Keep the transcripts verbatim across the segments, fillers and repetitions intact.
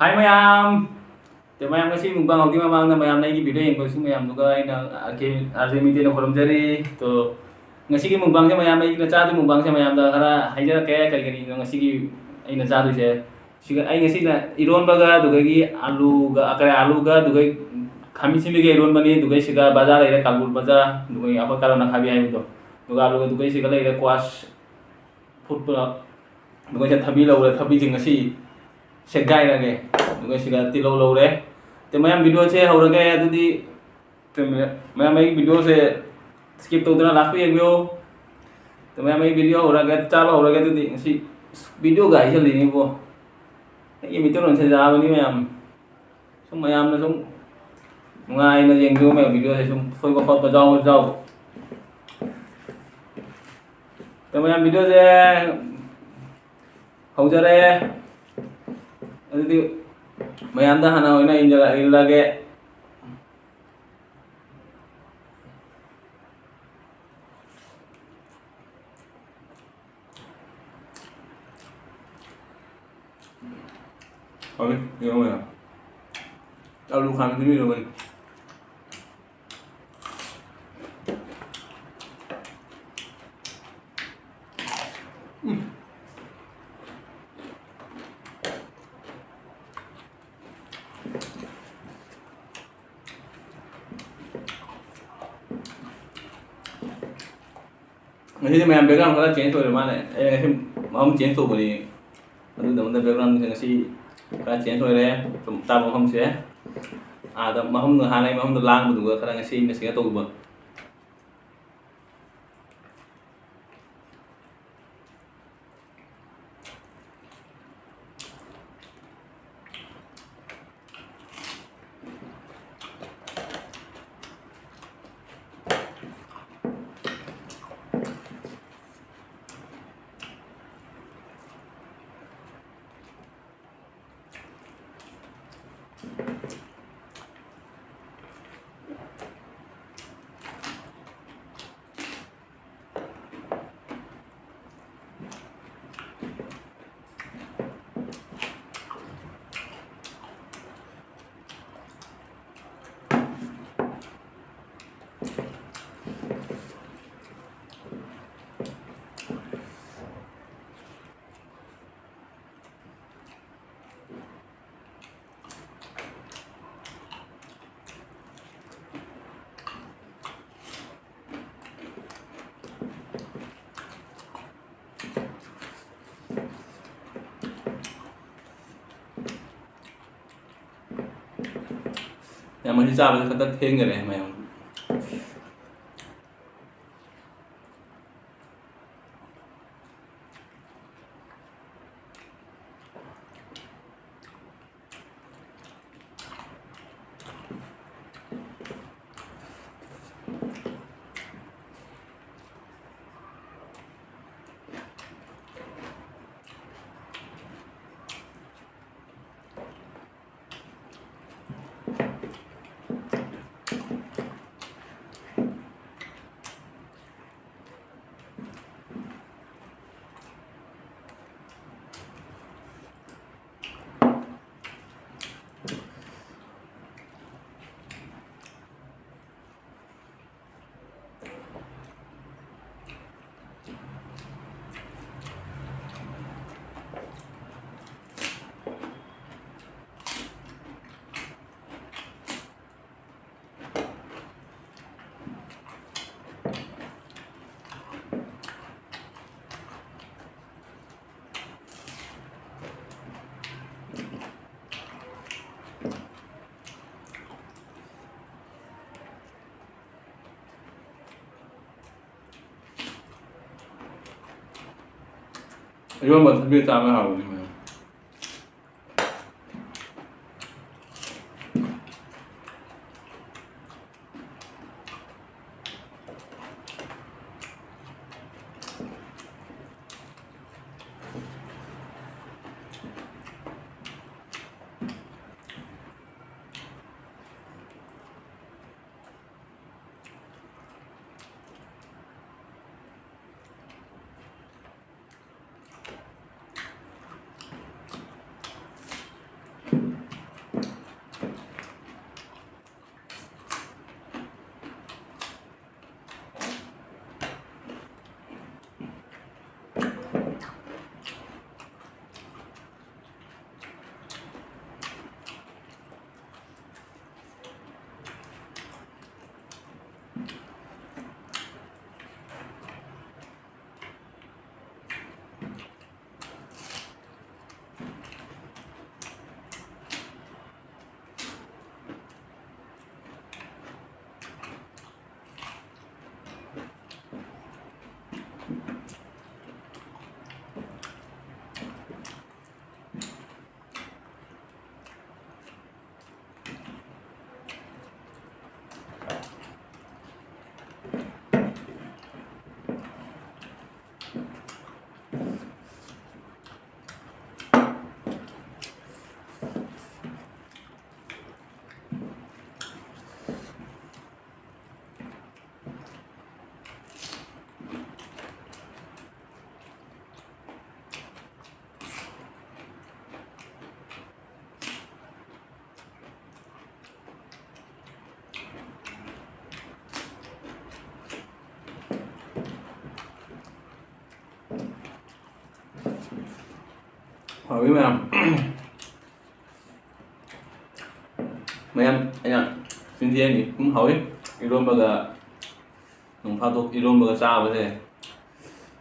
ꯍꯥꯏ ꯃꯌꯥꯝ꯫ ꯇꯣ ꯃꯌꯥꯝ, ꯉꯁꯤ ꯃꯨꯛꯕꯥꯡ ꯍꯧꯗ꯭ꯔꯤ ꯃꯃꯥꯡꯗ ꯃꯌꯥꯝꯅ ꯑꯩꯒꯤ video ꯌꯦꯡꯕꯁꯨ ꯃꯌꯥꯝꯗꯨꯒ ꯑꯩꯅ ꯑꯥꯔ ꯀꯦ, ꯑꯥꯔ ꯖꯦ ꯃꯤꯇꯦꯅ ꯈꯨꯔꯨꯝꯖꯔꯤ꯫ ꯇꯣ ꯉꯁꯤꯒꯤ ꯃꯨꯛꯕꯥꯡꯁꯦ ꯃꯌꯥꯝ, ꯑꯩꯅ ꯆꯥꯗꯣꯏ ꯃꯨꯛꯕꯥꯡꯁꯦ ꯃꯌꯥꯝꯗ ꯈꯔ ꯍꯥꯏꯖꯔꯛꯀꯦ, ꯀꯔꯤ ꯀꯔꯤꯅꯣ ꯉꯁꯤꯒꯤ ꯑꯩꯅ ꯆꯥꯗꯣꯏꯁꯦ꯫ ꯁꯤꯒ ꯑꯩ ꯉꯁꯤꯅ ꯏꯔꯣꯟꯕꯒ, ꯑꯗꯨꯗꯒꯤ ꯑꯂꯨꯒ, ꯑ, ꯀꯔꯤ, ꯑꯂꯨꯒ, ꯑꯗꯨꯒ ꯈꯥꯃꯦꯟ ꯑꯁꯤꯟꯕꯤꯒ ꯏꯔꯣꯟꯕꯅꯤ, ꯑꯗꯨꯒ ꯁꯤꯒ ꯕꯖꯥꯔ ꯂꯩꯔꯦ, ꯀꯥꯜꯕꯨꯔ ꯕꯖꯥꯔ, ꯑꯗꯨꯒ ꯑꯩꯈꯣꯏ ꯀꯥꯔꯣꯅ ꯈꯥꯕꯤ ꯍꯥꯏꯕꯗꯣ, ꯑꯗꯨꯒ ꯑꯂꯨꯒ, ꯑꯗꯨꯒ ꯁꯤꯒ ꯂꯩꯔꯦ ꯀ꯭ꯋꯥꯁ ꯐꯨꯠꯄ, ꯑꯗꯨꯒ ꯁꯤꯗ ꯊꯕꯤ ꯂꯧꯔꯦ, ꯊꯕꯤꯁꯦ ꯉꯁꯤ ꯁꯦꯒꯥꯏꯔꯒꯦ꯫ ꯑꯗꯨꯒ ꯁꯤꯗ ꯇꯤꯜꯍꯧ ꯂꯧꯔꯦ꯫ ꯑꯗꯨ ꯃꯌꯥꯝ, video ꯁꯦ ꯍꯧꯔꯒꯦ꯫ ꯑꯗꯨꯗꯤ ꯃꯌꯥꯝ ꯑꯩꯒꯤ video ꯁꯦ skip ꯇꯧꯗꯅ last ꯐꯥꯎ ꯌꯦꯡꯕꯤꯌꯨ꯫ ꯑꯗꯨ ꯃꯌꯥꯝ ꯑꯩꯒꯤ video ꯍꯧꯔꯒꯦ, ꯆꯥꯕ ꯍꯧꯔꯒꯦ꯫ ꯑꯗꯨꯗꯤ ꯉꯁꯤ video ꯒ ꯍꯥꯏꯖꯜꯂꯤꯅꯤꯕꯣ꯫ ꯑꯩꯒꯤ ꯃꯤꯇꯔ ꯑꯣꯟꯁꯤꯜꯂꯛꯑꯕꯅꯤ ꯃꯌꯥꯝ꯫ ꯁꯨꯝ ꯃꯌꯥꯝꯅ ꯁꯨꯝ ꯅꯨꯡꯉꯥꯏꯅ ꯌꯦꯡꯕꯤꯌꯨ ꯃꯌꯥꯝ, video ꯁꯦ ꯁꯨꯝ ꯁꯣꯏꯕ ꯈꯣꯠꯄ ꯌꯥꯎꯕꯁꯨ ꯌꯥꯎ꯫ ꯑꯗꯣ ꯃꯌꯥꯝ, video ꯁꯦ ꯍꯧꯖꯔꯦ꯫ ꯑꯗꯨꯗꯤ ꯃꯌꯥꯝꯗ ꯍꯥꯟꯅ ꯑꯣꯏꯅ ꯏꯟꯖꯜꯂ-, ꯏꯜꯂꯒꯦ꯫ ꯍꯧꯖꯤꯛ ꯌꯦꯡꯉꯣ ꯃꯌꯥꯝ꯫ ꯑꯂꯨ ꯈꯥꯃꯦꯟ ꯑꯁꯤꯟꯕꯤ ꯏꯔꯣꯟꯕꯅꯤ꯫ ꯎꯝ꯫ ꯉꯁꯤꯗꯤ ꯃꯌꯥꯝ background ꯈꯔ change ꯑꯣꯏꯔ ꯃꯥꯜꯂꯦ꯫ ꯑꯩꯅ ꯉꯁꯤ ꯃꯐꯝ change ꯇꯧꯕꯅꯤ꯫ ꯑꯗꯨꯒꯤꯗꯃꯛꯇ background ꯁꯦ ꯉꯁꯤ ꯈꯔ change ꯑꯣꯏꯔꯦ꯫ ꯁꯨꯝ ꯇꯥꯕ ꯃꯐꯝꯁꯦ꯫ ꯑꯥꯗ ꯃꯐꯝꯗꯣ, ꯍꯥꯟꯅꯒꯤ ꯃꯐꯝꯗꯣ ꯂꯥꯡꯕꯗꯨꯒ ꯈꯔ ꯉꯁꯤ ꯏꯪꯅ ꯆꯤꯛꯅ ꯇꯧꯕ꯫ ꯌꯥꯝ ꯃꯍꯤ ꯆꯥꯕꯁꯦ ꯈꯛꯇ ꯊꯦꯡꯈꯔꯦ ꯃꯌꯥꯝ꯫ ꯏꯔꯣꯟꯕ ꯊꯕꯤ ꯆꯥꯕ ꯍꯥꯎꯕꯅꯤ ꯃꯌꯥꯝ꯫ ꯍꯥꯎꯏ ꯃꯌꯥꯝ꯫ ꯃꯌꯥꯝ, ꯑꯩꯅ ꯆꯤꯟꯊꯤ ꯍꯥꯏꯅꯤ, ꯑꯗꯨꯝ ꯍꯥꯎꯏ꯫ ꯏꯔꯣꯝꯕꯒ, ꯅꯣꯡ ꯐꯥꯗꯣꯛ ꯏꯔꯣꯝꯕꯒ ꯆꯥꯕꯁꯦ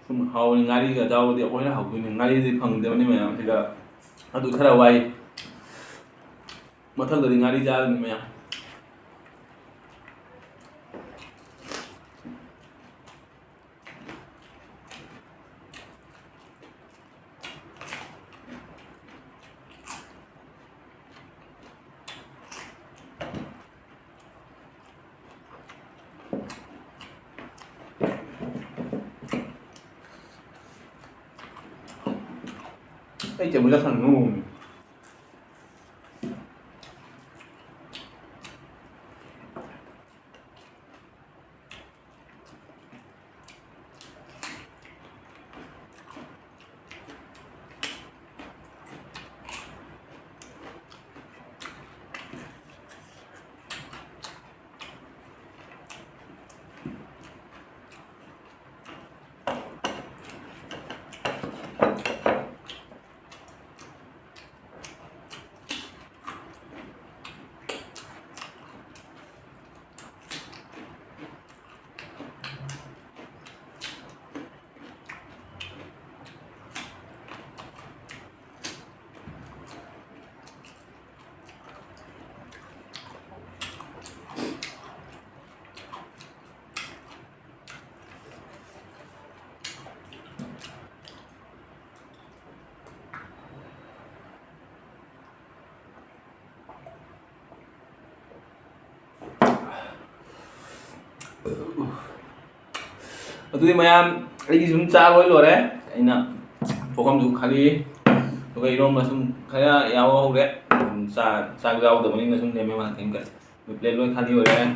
ꯁꯨꯝ ꯍꯥꯎꯕꯅꯤ꯫ ꯉꯥꯔꯤꯒ ꯆꯥꯕꯗꯤ ꯑꯩꯈꯣꯏꯅ ꯍꯥꯎꯗꯣꯏꯅꯤ, ꯉꯥꯔꯤꯗꯤ ꯐꯪꯗꯕꯅꯤ ꯃꯌꯥꯝ ꯁꯤꯗ꯫ ꯑꯗꯨ ꯈꯔ ꯋꯥꯏ꯫ ꯃꯊꯪꯗꯗꯤ ꯉꯥꯔꯤ ꯆꯥꯔꯅꯤ ꯃꯌꯥꯝ꯫ ꯑꯩ ꯇꯦꯕꯜꯗ ꯊꯝꯃꯨ꯫ ꯑꯗꯨꯗꯤ ꯃꯌꯥꯝ, ꯑꯩꯒꯤ ꯁꯨꯝ ꯆꯥ ꯂꯣꯏ ꯂꯣꯏꯔꯦ꯫ ꯑꯩꯅ ꯄꯨꯈꯝꯁꯨ ꯈꯜꯂꯤ, ꯑꯗꯨꯒ ꯏꯔꯣꯝꯕ ꯁꯨꯝ ꯈꯔ ꯌꯥꯎꯍꯧꯔꯦ꯫ ꯁꯨꯝ ꯆꯥ-, ꯆꯥꯛ ꯌꯥꯎꯗꯕꯅꯤꯅ ꯁꯨꯝ ꯂꯦꯝꯃꯦ ꯃꯥ ꯊꯦꯡꯈ꯭ꯔꯦ꯫ ꯄ꯭ꯂꯦꯠ ꯂꯣꯏ ꯈꯥꯂꯤ ꯑꯣꯏꯔꯦ꯫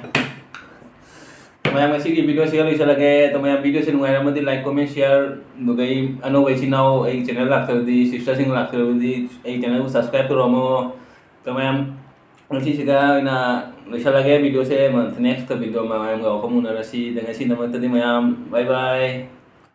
ꯃꯌꯥꯝ, ꯉꯁꯤꯒꯤ ꯚꯤꯗꯤꯑꯣꯁꯤꯒ ꯂꯣꯏꯁꯤꯜꯂꯒꯦ꯫ ꯑꯗꯣ ꯃꯌꯥꯝ, ꯚꯤꯗꯤꯑꯣꯁꯤ ꯅꯨꯡꯉꯥꯏꯔꯝꯃꯗꯤ like, comment, share, ꯑꯗꯨꯒ ꯑꯩ ꯑꯅꯧꯕ ꯏꯆꯤꯟ ꯏꯅꯥꯎ ꯑꯩꯒꯤ ꯆꯦꯅꯦꯜ ꯂꯥꯛꯇ꯭ꯔꯕꯗꯤ, ꯁꯤꯁꯇꯔꯁꯤꯡ ꯂꯥꯛꯇ꯭ꯔꯕꯗꯤ ꯑꯩ ꯆꯦꯅꯦꯜꯕꯨ subscribe ꯇꯧꯔꯝꯃꯣ꯫ ꯑꯗꯣ ꯃꯌꯥꯝ, ꯉꯁꯤꯁꯤꯒ ꯑꯣꯏꯅ ꯂꯣꯏꯁꯤꯜꯂꯒꯦ ꯚꯤꯗꯤꯑꯣꯁꯦ꯫ ꯅꯦꯛꯁꯇ ꯚꯤꯗꯤꯑꯣ ꯃꯌꯥꯝꯒ ꯋꯥꯐꯝ ꯎꯅꯔꯁꯤ꯫ ꯑꯗ ꯉꯁꯤꯗꯃꯛꯇꯗꯤ ꯃꯌꯥꯝ, bye bye꯫